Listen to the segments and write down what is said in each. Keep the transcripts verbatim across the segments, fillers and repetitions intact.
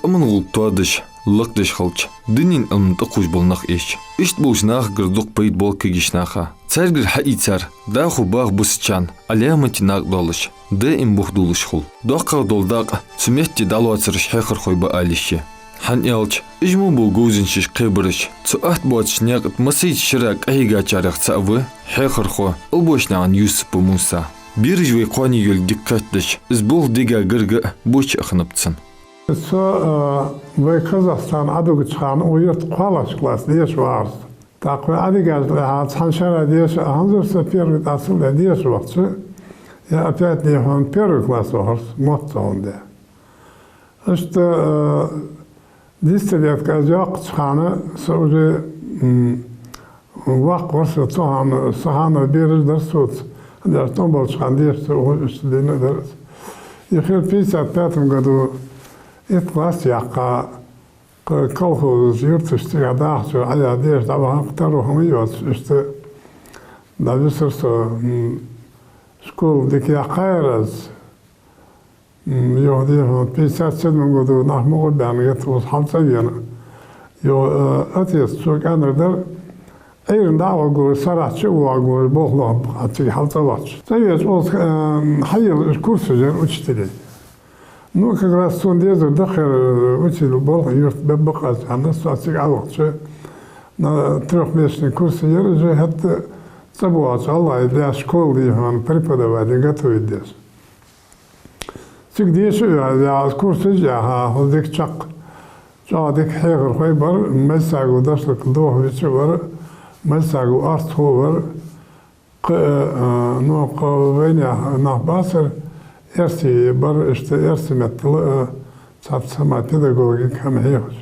Къаман гӀулакх тоадеш, лакхдеш хилча, дунен Ӏилма тӀакхувш бола нах эшача, иштта болча нахагара дукха пайда боал кагийча наха. Царгара хьаийцар дӀахо баха бусачарна Ӏаламате накъадоалаш, даим бух долаш хул. ДоккхагӀа дола дакъа цу метте дӀалоацараш хьехархой ба ала йиш я. ХӀана аьлча, уж мо бола говзанчаш кхебараш, цу атта боацача наькъа тӀа массайча шера къахьийгачарех цаӀ ва хьехархо Албошнаькъан Юсупа Муса. Бераш вай кхоане йолга дика кхетадеш, из болх дега гарга а, боча а хиннаб цун. Со, э, вай Казахстане Ӏодугача хана укх юрта кхоалагӀча классе деша вагӀар со. ТӀаккха вай Ӏодигача тӀехьа цхьан шера деша а хиннадир со, первый классе деша вахача, я опять дехьа первый классе вахар со, мотт ца хинна де. Иштта, э, десятилетка аз йоаккхача хана со уже, м, воккха вар со, цу хана, цу хана бераш дар соца. Даже тӀом болча хана деша ца вахар, иштта дийна дар. И хир пятьдесят пятом году итт класс яьккха, кхы колхозаш, юрташ цига дахача, Ӏаяха деша дӀавахар, кхы таро хӀама йоацаш, иштта дӀависар со, м, школа дика яьккхаяр аз. М, юха дехьа пятьдесят седьмом году нах мукъа баьнна геттара укхаза хьалцӀа а вена. Юха, э, отец цо кӀанар дар, Ӏуйрийна дӀа а вагӀаш, сарахьа чу а вагӀаш, болх лохаб цига хьалцӀа вахача. ЦӀавеча укхаза, э, хьайийлла курсаш яр учителей. Ну, как раз цунна дезар да хӀара, э, учитель болх юрта бе беза аз аьнна, со цига Ӏовахача, на трёхмесячный курс яр уж, хӀаьта цӀабоагӀача гӀалгӀай для школы дехьа преподавание готовить деш. Цига деша а ваьв, курсаш а яьха, хоза дика чакх, чӀоагӀа дика хьехархой бар, массаго дошлакх дохавича вар, массаго орстхо вар, кхы, э, ну, кхы вайнаьха нах бацар, эрсий бар, иштта эрсий меттала, э, цхьацца хӀама педагогика хӀама хьехаш.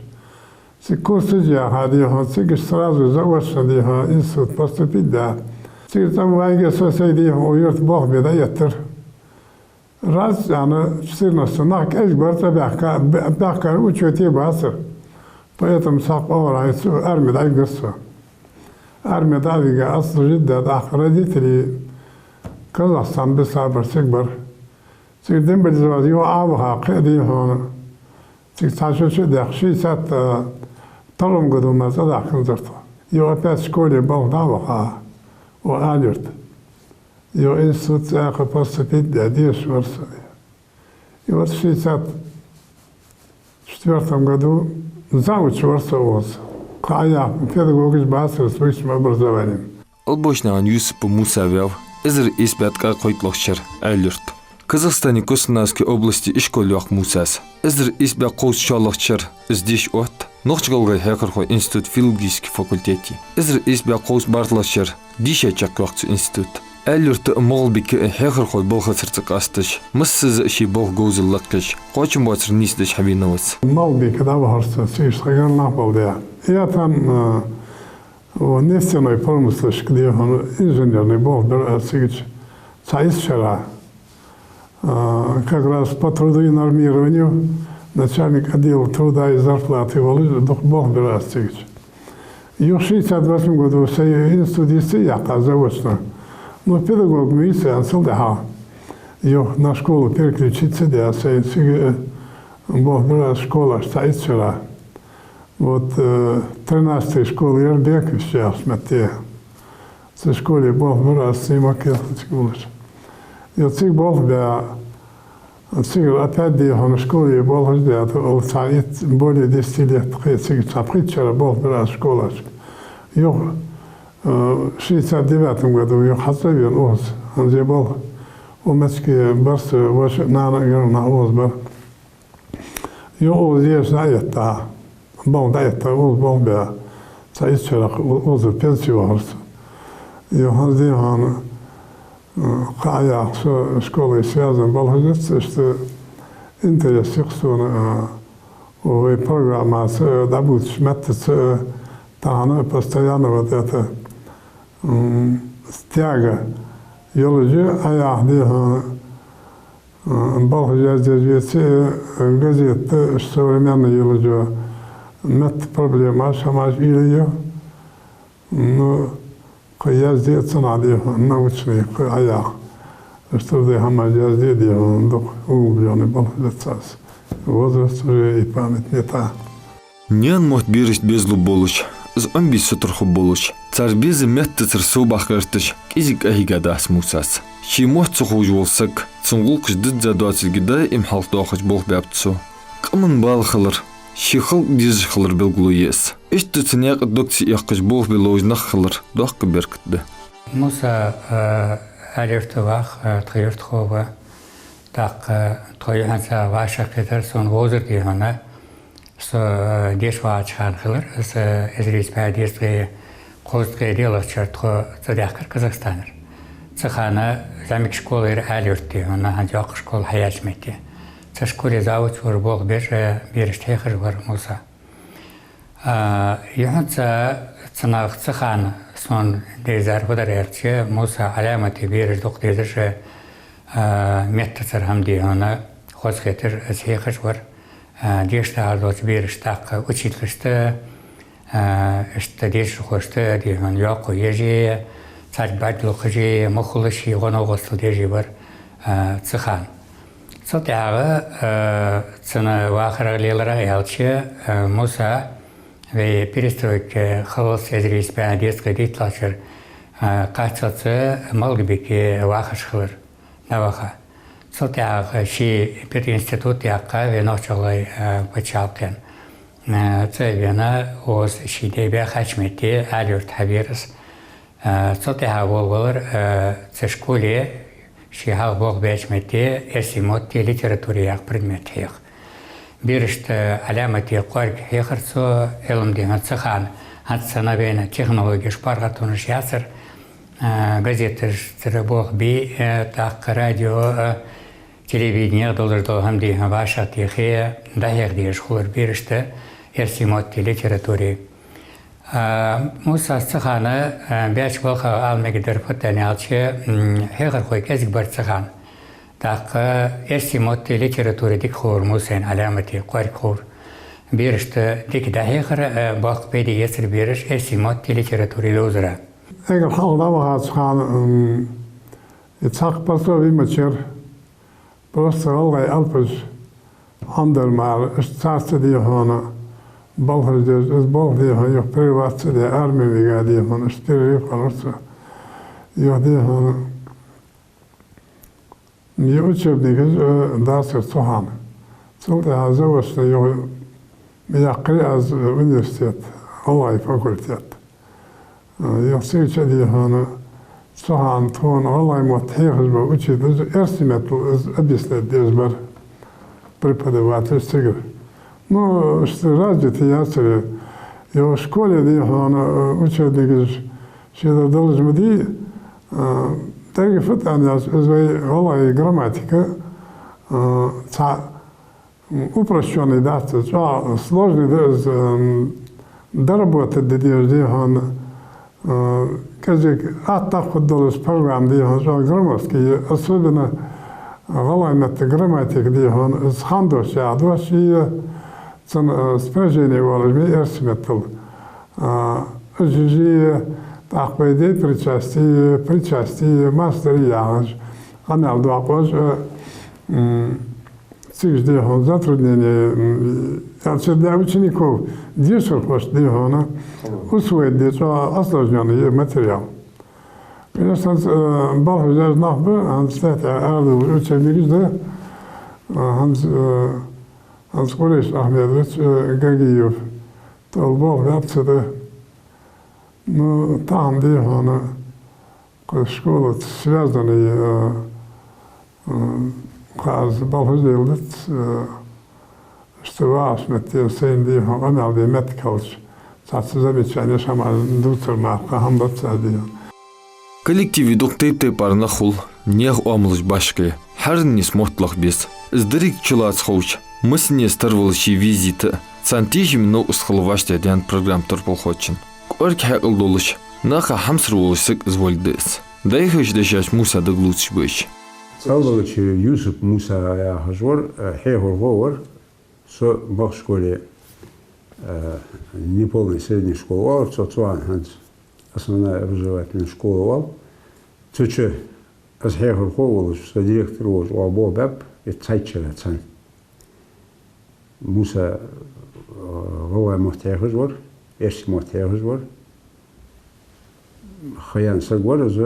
Цига курсаш а яьха дехьа, цига сразу заочно дехьа институт поступить даь. Цига тӀом вайга со сай дехьа укх юрта болх бе дӀаэттар. Раз, яӀни, четырнадцать нах кӀезига бар, цӀабаьхка, баьхкар учёте бацар. Поэтому цхьаккха оагӀорахьа арме дӀайигар со. Арме дӀавига, отслужить даь, тӀаккха родителий Казахстане бисабар, цига бар. Цига демобилизоваться юха Ӏоваха, кхы а дехьа. Цига цхьа шу чу а даьхка, шестьдесят втором году мара цӀадаьхкар со. Юха опять школе болх дӀа а ваха, укх Аьла-Юрта. Юха институт цӀаккха поступить даь, деша вар со. И вот в шестьдесят четвёртом году завуч вар со укхаза. Кхы Ӏаяха педагогаш бацар со с высшим образованием. Албошнаькъан Юсупа Муса ваьв эзар ийс бӀаь ткъаь кхойтталагӀча шера Аьла-Юрта. Казахстане Костанайски областе ишкол йоаккх Мусас. Эзар ийс бӀаь кховзткъеи шоллагӀча шера из деша отт Нохч-ГӀалгӀай хьехархой института филологически факультете. Эзар ийс бӀаь кховзткъеи бархӀлагӀча шера дийша чакхйоаккх цу института. Аьла-Юрта а, МагӀалбике а хьехархой балхацарца къасташ, массаза а ший болх говзал лакхъеш, кхоачам боацар нийсдеш хьавенавац. МагӀалбике дӀавахар со, цига тха гаргара нах болх баь. Я там, э, в нефтяной промысле дехьа инженерный болх бир аз цигача цхьа итт шера. А, как раз по труду и нормированию начальник отдела труда и зарплаты волаш дукха болх бир аз цигача. Юха шестьдесят восьмом году сай институт йист а яьккха заочно. Ну, педагог ма йий со аьнна, цул тӀехьагӀа юха на школу переключиться даь, сай цига, э, болх бир аз школашка цхьа итт шера. Вот, э, тринадцатая школа яр Бековича яхача метте. Цу школе болх бир аз, сима кеханча гулаш. Юха цига болх баь, цигара опять дехьа школе болхаш даь, тӀаккха цхьа итт, более десяти лет, кхы цига цхьа пхийтта шера болх бир аз школашка. Юха, э, шестьдесят девятом году юха хьацӀа а вена укхаза, хӀанз а болх, укх мехка бар са воша а, нана а, гаргара нах укхаза бар. Юха укхаза деша дӀаэтта, болх дӀаэтта, укхаза болх баь, цхьа итт шера укхаза пенсе вахар со. Юха хӀанз дехьа, э, кхы Ӏаяха со школе связан болхаш дац, иштта интерес я-кх сона, э, вай программаца, э, дӀабувцача меттаца, э, тахан постоянно вот это, м, тяга йолаш я, Ӏаяха дехьа, э, болх язде веце, э, газета «Современная» йолча метта проблемаш, хӀамаш уйла я. Ну, кхы язде а цунах дехьа, научный, кхы Ӏаяха. Иштта тӀа хӀамаш язде а дехьа, дукха углублённый болх баьб аз. Возраст уже и память не та. Наьна мотт берашта безалургболаш, из Ӏомабе сутара хургболаш, цар безам меттацара совбаккха гӀерташ, кӀезига къахьийга дац Мусас. Ший мотт ца ховш вола саг, цун гӀулакхаш дизза доацилга даим хьалхадоахаш болх баьб цо. Къаман бала хилар, ший халкъ дезаш хилар белгало я из. Иштта цу наькъа дог ца эккхаш болх бе ловш нах хилар доккха беркат да. Муса, э, Аьлий-Юрта вах, э, тха юртахо ва. ТӀаккха тхо юххьанца вӀашагӀкхетар сона вовзар, дий хьона. Со, э, деша вагӀача хана хилар, из, э, эзар ийс бӀаь дезткъеи кхузткъеи диълагӀча шера тхо цӀадаьхкар Казахстанера. Цу хана зӀамига школа яр Аьлий-Юрта, дий хьона, хӀанз йоккха школа хьаяьча метте. Цу школе завуч вар, болх беш, э, берашта хьехаш вар Муса. А, юххьанца цу нах цу хана сона дийзар фу дар аьлча, Муса Ӏаламате бераш дукха дезаш, а, меттацара хӀама, дий хьона, хоза хеташ, из хьехаш вар. А, деша дагӀаш долча берашта, тӀаккха учителашта, а, иштта дешархошта, дий хьона, йоккхо еш, царга бӀарг лохаш, мухулаш, гӀо-новкъостал деш вар, а, цу хана. Цул тӀехьагӀа, э, цун вахарах, леларах аьлча, э, Муса вай перестройка хилалца эзар ийс бӀаь дезткъеи диълагӀча шера, э, кхаччалца Малгобеке вахаш хилар, дӀаваха. Цул тӀехьагӀа ший пединститут яьккха вай нохчий-гӀалгӀай, э, паччахьалкхен, э, цӀа а вена, укхаза ший дай баьхача метте Аьлий-Юрта хьабир из. А, цул тӀехьагӀа волавалар, а, цу школе, ше хьалха болх беча метте, эрсий мотти литературеи яха предмет хьех. Берашта Ӏаламате кӀоарга хьехар цо, Ӏилма, дий хьона, цу хана, хӀанз санна вайна технологеш, паргӀатонаш яцар, а, газеташ тӀара болх бе, а, тӀаккха радио, а, телевиденех долаш дола хӀама, дий хьона, вӀашагӀтехе, дӀахьеха дезаш хулар берашта эрсий мотти литературеи. А, Мусас цу хана, а, беча балхах ала мегаргдар фуд аьлча, м, хьехархой кӀезига бар цу хана. ТӀаккха эрсий мотти литературеи дика ховра Мусайна, Ӏаламате кӀоарга ховра. Берашта дика дӀахьехар, а, боккха пайда эцар бераша эрсий мотти литературеи йовзара. Эггара хьалха дӀавахача хана, м, и цхьаккха пособи ма яцар. Просто гӀалгӀай алапаш хьандар мара, иштта царца, дий хьона, балхаш деш, из болх, дий хьона, юха прерваться де, арме вига, дий хьона, иштта перерыв хилар цо. Юха, дий хьона, и учебникаш, э, дацар цу хана. Цул тӀехьагӀа заочно юха ма яьккхар аз университет, гӀалгӀай факультет. Юха цига чу, дий хьона, цу хана тхона гӀалгӀай мотт хьехаш бола учитель, из эрсий меттала из объяснять деш бар, преподаватель цигара. Ну, иштта развитый яцар. Юха школе, дий хьона, учебникаш шедар долаш ма дий, деррига фу тӀа яц, из вай гӀалгӀай грамматика, цхьа упрощённый дац из, чӀоагӀа сложный да из, м, доработать де дезаш, дий хьона, э, кӀезига атта хургдолаш программа, дий хьона, чӀоагӀа громоздкий, особенно гӀалгӀай метта грамматика, дий хьона, из хандош яхь дош, и цун, э, спряжение оалаш ма йий эрсий меттала. А, жижи, тӀаккха вай деепричастие, причастие, масдари яхаш, къамаьл доаккхаш, э, м, цига, дий хьона, затруднение, м, яцар для учеников, дешархошта, дий хьона, усвоить де чӀоагӀа осложнённый материал. Конечно, хӀанз, э, балхаш деш нах ба, хӀанз тӀехьа-тӀехьа арадувлаш учебникаш да, э, хӀанз, э, хӀанз Къурейш Ахьмедович, э, Гагиев, тӀол болх баьб цу тӀа. Ну, тахан, дий хьона, кхы школаца связанный, э, э, кхы аз балхаш леладац, э, иштта вагӀача метте сайна, дий хьона, къамаьл де меттиг хилча, цхьацца замечанеш, хӀамаш дувцар мара кхы хӀама дац аз, дий хьона. Коллективе дукха тайп-тайпара нах хул, наьха оамалаш башха я, хӀаране мотт лаха беза. Из деррига чулоаца ховш, массане а тарвала ший везита, царна тешаме новкъост хила вӀаштӀехьадаьннад программа турпалхочун. КӀоарга хьаькъал долаш, наха хьамсара волаш саг из волга да из. ДӀайхача дешаца Муса дагалоацаш ба уж. Цхьаллагьча Юсуп Муса яхаш вар, э, хьехархо вар, со боккхача школе, э, неполная средняя школа оалар цох, цу хана хӀанз основная образовательная школа оал. Цу чу аз хьехархо а волаш, со директор а волаш, оаха болх баьб, из цхьайтта шера цхьана. Муса, э, гӀалгӀай мотт хьехаш вар, эрсий мотт хьехаш вар. Ха яьнна саг вар из,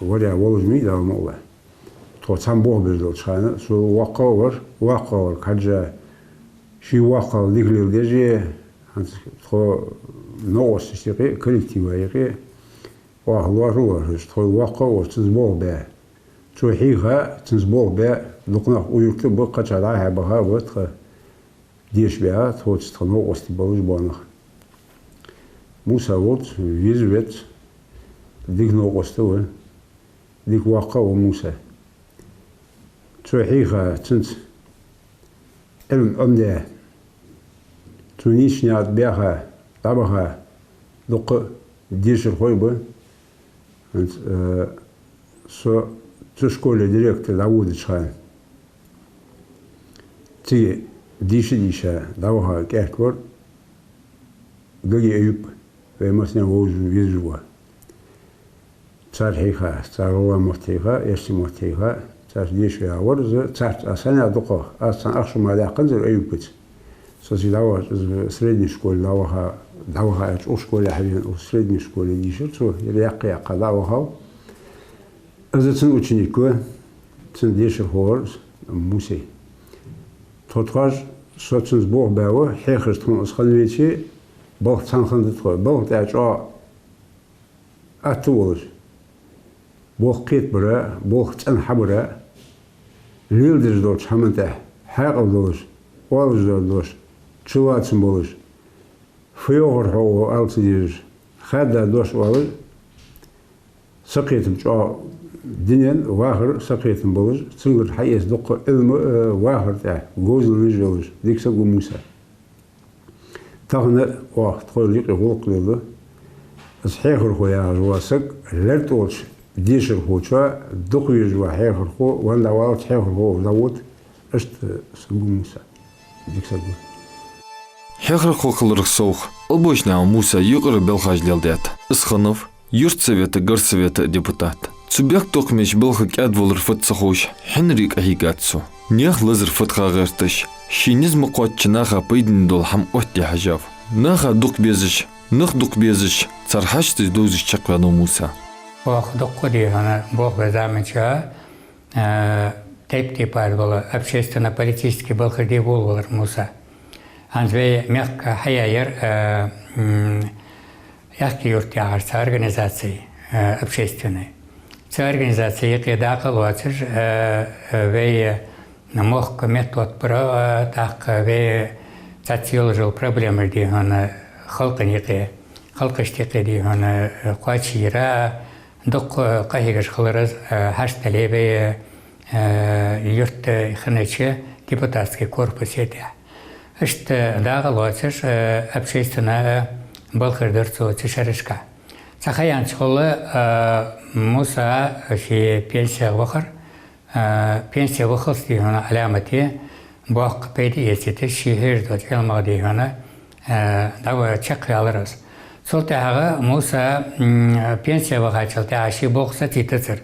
варе волаш ма вий, Дала мукъ лой. Тхо цхьана болх беш долча хана, цо воккха а вар, воккхагӀвар кхаьжжа, ший воккхагӀа дика леладеш, хӀанз тхо новкъосташта юкъе, коллектива юкъе, оаха лоархӀаш, тхоай воккха а вар, цунца болх бе. Цо хьийха, цунца болх бе, дукха нах укх юрта ба, кхычахьа дӀа-хьа баха а ба тха, деша баьгӀа, тхоца тха новкъостий болаш бола нах. Муса волча веза-веза, дика новкъост ва, дика воккха а ва Муса. Цо хьийха, цунца Ӏилма Ӏомадаь, цо нийсача наькъа тӀа баьха, дӀабаха, дуккха а дешархой ба. ХӀанз, э, со цу школе директор дӀаводача хана, цига дийша-дийша дӀаваха кӀаьнк вар Гаги Аюп, вай массане вовзаш везаш ва. Цар хьийха, цар гӀалгӀай мотт хьийха, эрсий мотт хьийха, царца деша ваьгӀа вар из, царца аз санна дукхагӀа, аз цхьана ах шу мара даьккханзар Аюпаца. Со цига дӀавахача, из средней школе дӀаваха, дӀаваха аьлча, укх школе хьавена, укх средней школе дийшар цо, ер яккха-яккха дӀа а вахав. Из цун ученик ва, цун дешархо вар из, Муса. Тхо тхоаш, со цунца болх баь ва, хьехаш тхона из хинна веце, балха цхьана хинна да тхо, балха тӀа чӀоагӀа атта волаш, болх кхетабара, болх цӀена хьабара, леладеш долча хӀаман тӀа хьаькъал долаш, оалаш дола дош чулоацам болаш, фу йоахар хьогӀ ала ца дезаш, хаьдда дош оалаш, сакхетам чӀоагӀа, динен вахар сакхетам болаш, цунгара хьаэца дуккха Ӏилма а, э, вахар тӀа говзалнаш йолаш, дика саг ва Муса. Тахан оаха тхоай юкъе гӀулакх лелаю. Из хьехархо яхаш вола саг лерттӀа волча дешархочоа дукха везаш ва хьехархо, ван дӀаваллалца хьехархо дӀавода, иштта саг ва Муса. Дика саг ва. Хьехархо хиларах совгӀа, Албошнаькъан Муса юкъара белхаш леладаьд. Из хиннав юртсовета, горсовета депутат. Цу бехктокхамеча балха кӀаьдвалар фуд ца ховш, хьинар къахьийгад цо. Наьха лазар фатха гӀерташ, ший низ ма кхоачча наха пайдане дола хӀама оттаде хьежав. Наха дукха безаш, нах дукха безаш, цар хьашташ довзаш чакхваьннав Муса. Оаха дукха, дий хьона, болх бе заман чухь, э, тайп-тайпара дола общественно-политически балхаш де волавелар Муса. ХӀанз вай мехка хьаяьяр, э, м, «Аьхки-Юрт» яхаш цхьа организаци, э, общественни. Цу организаци юкъе дакъа а лоацаш, э, э, вай мохк меттаоттабара, э, тӀаккха вай цхьацца йолаш йола проблемаш, дий хьона, халкъа юкъе, халкъашта юкъе, дий хьона, э, кхоачашъяра, дукха къахьегаш хилар из, э, хьаштдале вай, э, юрта хиннача депутатски корпуса тӀа. Иштта дакъа лоацаш, э, общественно, э, балхаш дар цо цу шерашка. Цхьа ха яьннача хана, э, Муса ший пенсех вахар, э, пенсе вахалца, дий хьона, Ӏаламате боккха пайда эцийта ший хьежа долча Ӏилмах, дий хьона, э, дӀа чакхваьлар из. Цул тӀехьагӀа Муса, м, пенсе вахачул тӀехьагӀа ший болх сацийта дезар.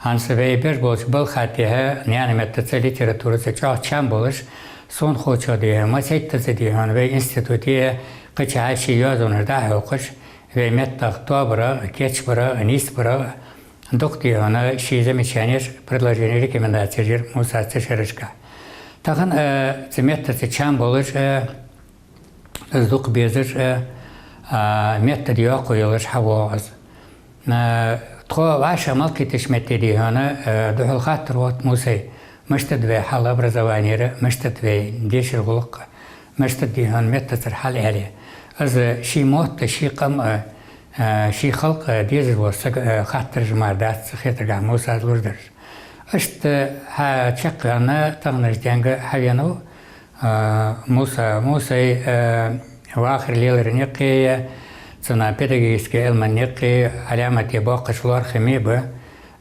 ХӀанз вай беш болча балха тӀехьа наьна меттаца, литератураца чӀоагӀа чам болаш, сона ховчох, дий хьона, масийтта ца, дий хьона, вай институте кхычахьа ший йоазонаш дӀахьокхаш, вай меттах тоабарах, кийчбарах, нийсбарах, дукха, дий хьона, ший замечанеш, предложенеш, рекомендацеш йир Мусас цу шерашка. Тахан, э, цу меттаца чам болаш, э, из дукха безаш, э, а, метта тӀа йоккха йолаш хьавоагӀа из. Э, тхо вӀашагӀ мел кхийттача метте, дий хьона, э, духьал хаттар хет Мусайга: «Мишта да вай хьал образованера, мишта да вай дешара гӀулакх, мишта да, дий хьона, меттацара хьал?» — аьле. Из ший мотт а, ший къам а, э, ший халкъ а дезаш вола саг, э, хаттараш мара дац цу хетаргахьа Мусас луш дараш. Иштта хьачакхваьнна, таханарча денга хьавенав, э, Муса. Мусай, э, вахар-лелара юкъе, цун педагогически Ӏилман юкъе Ӏаламате боккхача лоархӀаме ба,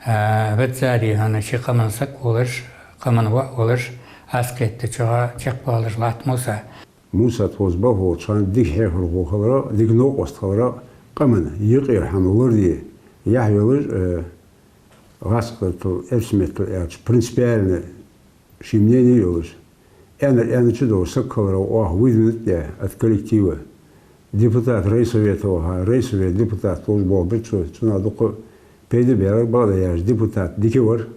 э, визза, дий хьона, ший къаман саг волаш, къаман воӀ волаш, аз кхетачох чакхбоалаш латт Муса. Муса тхоца балха волча хана дика хьехархо хиларах, дика новкъост хиларах, къаман юкъера хӀама лораде яхь йолаш, э, гӀазкхийтарал, эрсий меттала аьлча, принципиально ший мнени йолаш, аьннар аьннача долаш саг хиларах оаха выдвинуть даь от коллектива. Депутат райсовета ваха, райсовета депутат волаш болх бир цо, цунах дукха пайда баьлар, бакъда аьлча депутат дика вар.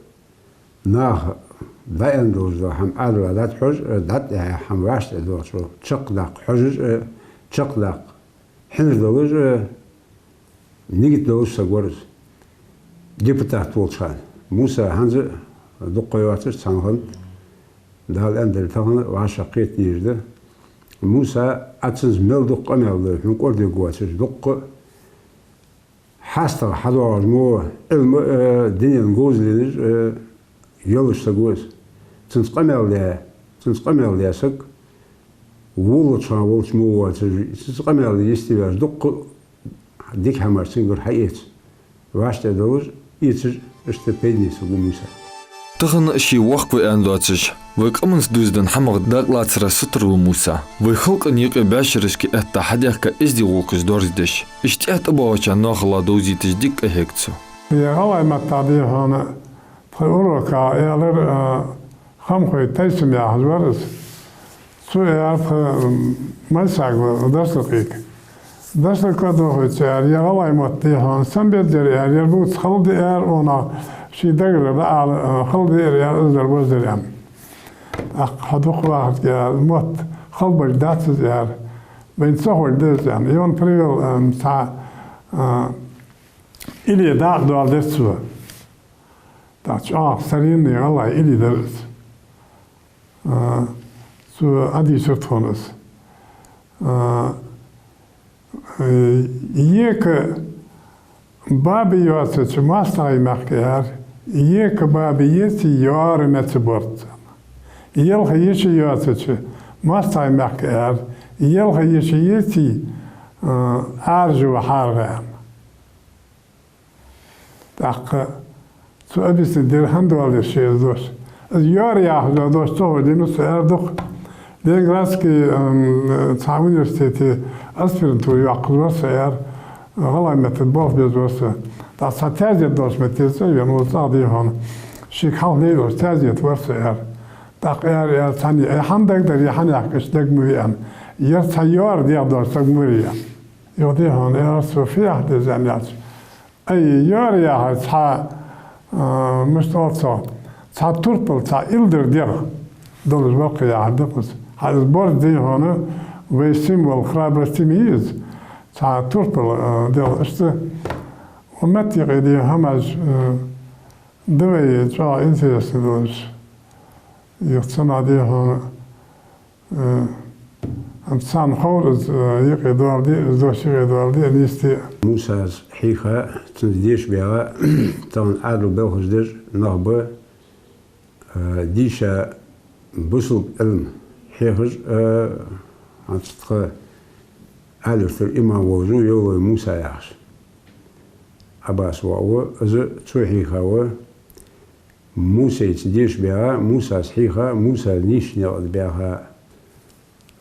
Наха дӀааьнна долаш дола хӀама Ӏаьдала дӀатӀахьож, э, дӀатӀа хӀама вӀаштӀехьа доацаш, чакхдаккха хьожаш, э, чакхдаккха хьинар долаш, э, нигат долаш саг вар из. Депутат волча хана. Муса хӀанз а дукха йоацаш цхьан хант, Дала аьннадале тахан вӀашагӀкхета дезаш да. Муса, Ӏа цунца мел дукха къамаьл дой, хьона кӀордерг воацаш, дукха хьастагӀа хьадоагӀаш мо, Ӏилма, э, дунен говзалленаш, э, йолаш саг ва из. Цунца къамаьл даь, цунца къамаьл даь саг, волалуча хана волча мо воацаш, цунца къамаьл даь йистеваьлча, дукха дика хӀамаш цунгара хьаэца. ВӀаштӀехьа долаш, эцаш, иштта пайдане саг ва Муса. Тахан ше воккха ва аьнна доацаш, вай къаманца дувзаденна хӀамах дакъа лацара сутара ва Муса. Вай халкъа юкъе бӀаьшерашка этта хьадаьхка эздий гӀулакхаш дорзадеш, иштта тӀехьа тӀабоагӀача наьхалах довзийташ дика къахьег цо. Е гӀалгӀай маттахь дий хьона, тха урока аьлар, а, Хамхой Тайсим яхаш вар из. Цо аьлар тха, м, Майсагара Дашлакъийга. Дашлакъа дохийца аьлар, е гӀалгӀай мотт дий хьона, сенна безар аьлар, ер бувца хала да аьлар, оаха ший дагара ала, а, хала да аьлар, из дар базар аьнна. ТӀаккха хьо дукха вахарга аьлар, мотт хала барг дац из аьлар, вайна ца ховрг да из аьнна. И он привел, ам, цхьа, а, илли дакъа доаладир цо. ТӀаккха чӀоагӀа старинный гӀалгӀай илли дар из. А, цо Ӏодийшар тхона из. А, э, ека баба йоацача моастагӀий мехка аьлар, ека баба еце, йоара меца борз. Ялх йиша йоацача моастагӀий мехка аьлар, ялх йиша еце, а, Ӏаьржа ва хьаргӀа аьнна. ТӀаккха цо объяснить дир, хӀана доаладир ше из дош. Из йоара яхаш дола дош ца ховш дийнав со, аьлар дукха. Ленинградский, м, цхьа университете аспирантура йоаккхаш вар со, аьлар. ГӀалгӀай меттала болх беш вар со. ТӀаккха цхьа тезет долча метте цӀавена, укх цӀагӀа дий хьона, шийга хьалха лелаш тезет вар со, аьлар. ТӀаккха аьлар, аьлар царна: «Е хӀана дагадер, е хӀана яхка, иштта дага ма виа», аьнна. «Ер цхьа йоара дегӀ дола саг ма варий», аьнна. Юха дий хьона, аьлар цо, фу яхар да из аьнна аьлча. Ай, йоара яхар цхьа, а, мишта оал цох, цхьа турпал, цхьа илдар дегӀ долаш ва-кх яхар да-кх из. ХӀаьта из борз дий хьона, вай символ храбрости ма йий из, цхьа турпал, а, дегӀ. Иштта укх метта юкъе дий хьона хӀамаш, а, да вай чӀоагӀа интересно долаш. Юха цунах дий хьона, э, царна ховр из, э, юкъе доаладе, из дош юкъе доаладе, нийсде. Мусас хьийха, цунца деша баьгӀа, тахан Ӏаьдала белхаш деш нах ба, э, дийша бусалба Ӏилма хьехаш, э, хӀанз тха Ӏаьлий тӀара имам волаш ва Евлой Муса яхаш. Ӏаббас воӀ ва, из цо хьийха ва. Мусайца деша баьгӀа, Мусас хьийха, Мусас нийсача наькъа тӀа баьха,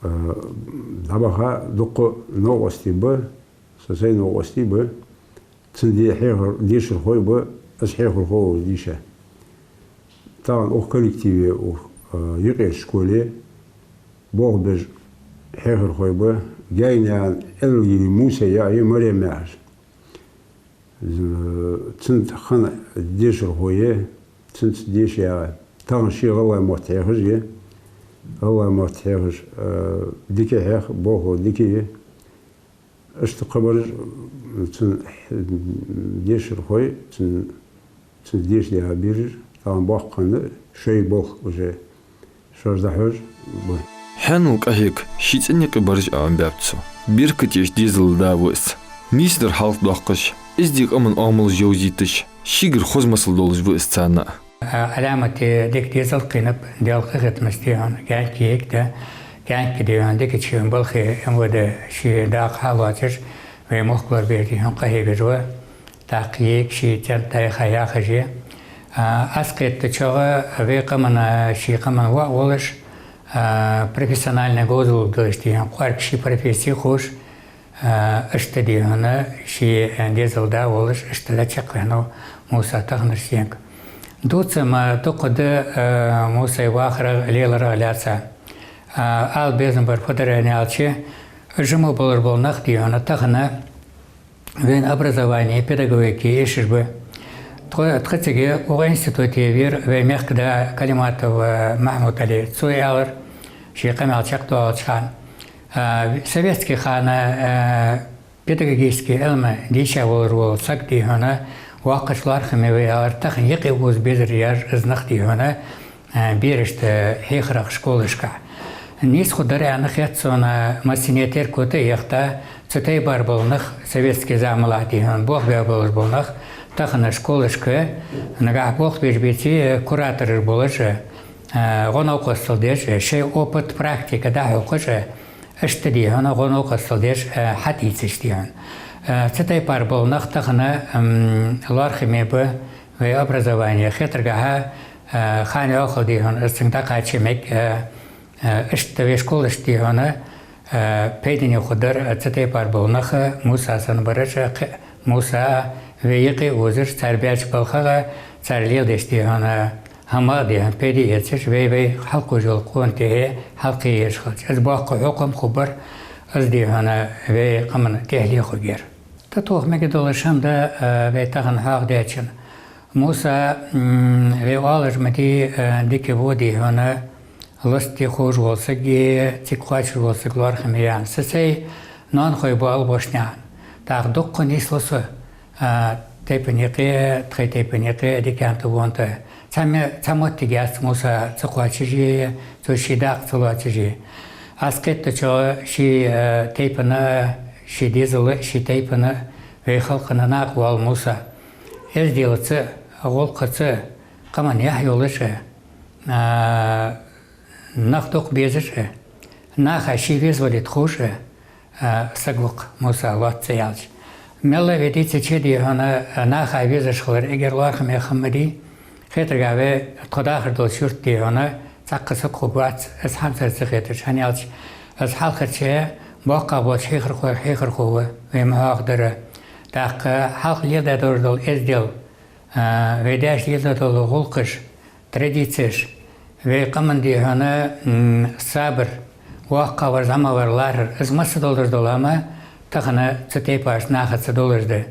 э, дӀабаха дукха новкъостий ба, са сай новкъостий ба, цун де-, хьехар-, дешархой ба, из хьехархо волаш дийша. Тахан укх коллективе, укх, э, юкъерча школе болх беш хьехархой ба, Гаьгенаькъан Ӏилгири Мусай яӀ я, Марем яхаш. Цун хана дешархо я, цунца деша ягӀа. Тахан ше гӀалгӀай мотт хьехаш я. ГӀалгӀай мотт хьехаш, э, дика хьех, болхло дика я. Иштта кхыбараш цун дешархой, цун, цунца деша ягӀа бераш, тахан боккха хана шоай болх уже шоаш дӀахьош ба. Хьанал къахьег, ший цӀен юкъе бараш а Ӏомабаьб цо. Беркате эшача дезала да ва из. Нийсдар хьалхадоаккхаш, эздий къаман оамалаш йовзийташ, шийгара хоза масал долаш ва из царна а. Ӏаламате дика дезал кхийнаб, Даьла къахетамца дий хьона, гаьнкий йиӀиг да, гаьнкий дий хьона, дикача ший балхе МВД ший дакъа хьалоацаш, вай мохк лорабер дий хьона къахьегаш ва. ТӀаккха йиӀиг ший цӀен тӀа яха яхаш я. А, аз кхетачох, вай къаман, ший къаман воӀ волаш, а, профессиональный говзал долаш дий хьона, кӀоарга ший професси ховш, а, иштта дий хьона, ший дезала да волаш, иштта лечкъаяьннав Муса таханарча денга. Дувца-м дукха да, а, Мусай вахарах, леларах лаьца. А, ала безам бар фу дар аьлча, жима болаш бола нах, дий хьона, тахан вайна образовани, педагогика эшаш ба. Тхо-, тха цига укх институте вера вай мехкда Калиматов, а, Махьмуд-Ӏаьла. Цо аьлар, ший къамаьл чакхдоалача хана, а, советски хана, а, педагогически Ӏилма дийша волаш вола саг, дий хьона, воккхача лоархӀаме ва, аьлар, тахан юкъе оза безар яр из нах, дий хьона, а, берашта хьехарах школашка. Нийса хургдар аьнна хет сона, массане теркам а яхийта, цу тайпара бола нах, советски замалахь, дий хьона, болх беш болаш бола нах, тахан школашка нагахь болх беш беце, куратораш болаш, а, гӀо-новкъостал деш, шоай опыт, практика дӀахьокхаш, иштта, дий хьона, гӀо-новкъостал деш, а, хьатӀаийцача, дий хьона. А, цу тайпара бола нах тахан, м, лоархӀаме ба вай образоване. Хетаргахьа, а, хана йоахал, дий хьона, из цунга дӀакхача мег, а, а, иштта вай школашта, дий хьона, а, пайдане хургдар, а, цу тайпара бола нах, Муса санна бараш, а, кхы-, Муса, вай юкъе озаш, цар баьча балхага, цар леладеш, дий хьона, хӀама, дий хьона, пайда эцаш, вай-вай хьалкхувш йола къона тӀехье хьалкхееш хилча. Из боккха хьокхам хургбар, из, дий хьона, вай къаман тӀехьале хургьяр. ТӀатоха мегаргдолаш хӀама да, а, вай тахан хьоахадаьчун. Муса, м, вай оалаш ма дий, а, дика ва, дий хьона, лостаде ховш вола саг, цига кхоачаш вола саг лоархӀаме я аьнна. Са сай ноанахой ба Албошнаькъан. ТӀаккха дукха нийслу со, а, тайпан юкъе, тхоай тайпан юкъе, диканта, вонта. Цхьа ме-, цхьа моттиг яц Муса ца кхоачаши, цо ший дакъа ца лоацаши. Аз кхетачох, ший, а, тайпан, ший дезала, ший тайпан, вай халкъа накъавоал Муса. Эзделаца, гӀулакхаца, къаман яхь йолаш, а, нах дукха безаш, наха ше везавалийта ховш, а, саг ва-кх Муса, лоацца аьлча. Мел а вай дийцача, дий хьона, наха везаш хилар эггара лоархӀаме хӀама дий. Хетаргахьа, вай тхо дахар долча юрта, дий хьона, цхьаккха саг хургвац, из хьамсара ца хеташ, хӀана аьлча, из хьалхарча боккхагӀа болча хьехархой-, хьехархо ва, вай ма хьоахадара. ТӀаккха хьалха леладаь долаш дола эздел, а, вай даьша леладаь дола гӀулакхаш, традицеш, вай къаман, дий хьона, м, сабар, воккхагӀвар, зӀамагӀвар лархӀар, из масса долаш дола хӀама тахан цу тайпарча нахаца долаш да.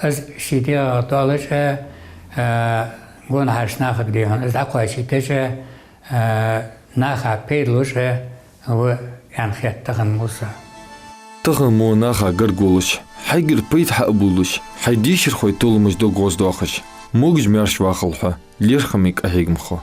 Из ший дегӀах доаллаш, а, гонахьарча нахага, дий хьона, из дӀакхоачийташ, а, наха пайда луш ва аьнна хет тахан Муса. Тахан мо наха гарга волаш, хьайгара пайда хьа а бувлаш, хьай дешархой толамаш дог гӀоздоахаш, могаш-маьрша вахалва хьо, лерхӀаме къахьегама хо.